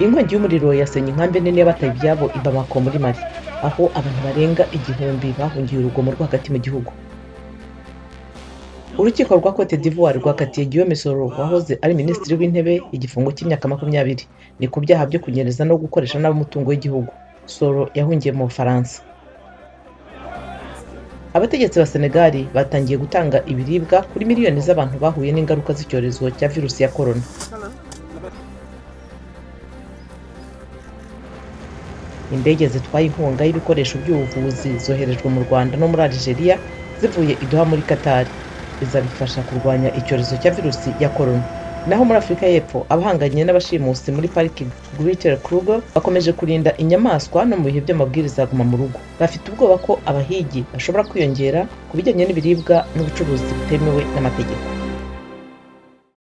Inkongi y'umuriro yasenye inkambi nini y'abataye ibyabo i Bamako muri Mali, aho abantu barenga 1000 bahungiye urugomo rwo hagati mu gihugu. Urukiko rwa Cote d'Ivoire rwakatiye Guillaume Soro wahoze ari Minisitiri w'Intebe igifungo cy'imyaka 20, ni ku byaha byo kunyereza no gukoresha nabi umutungo w'igihugu. Soro yahungiye mu Bufaransa. Abategetsi ba Senegal batangiye gutanga ibiribwa kuri miliyoni z'abantu bahuye n'ingaruka z'icyorezo cya virusi ya corona. Indege zitwaye inkunga y'ibikoresho by'ubuvuzi zoherejwe mu Rwanda no muri Algeria zivuye i Doha muri Qatar, izabifasha kurwanya icyorezo cya virusi ya corona. Naho muri Afurika y'Epfo, abahanganye n'abashimusi muri pariki Greater Kruger bakomeje kurinda inyamaswa no mu bihe by'amabwiriza ya guma mu rugo. Bafite ubwoba ko abahigi bashobora kwiyongera ku bijyanye n'ibiribwa n'ubucuruzi butemewe n'amategeko.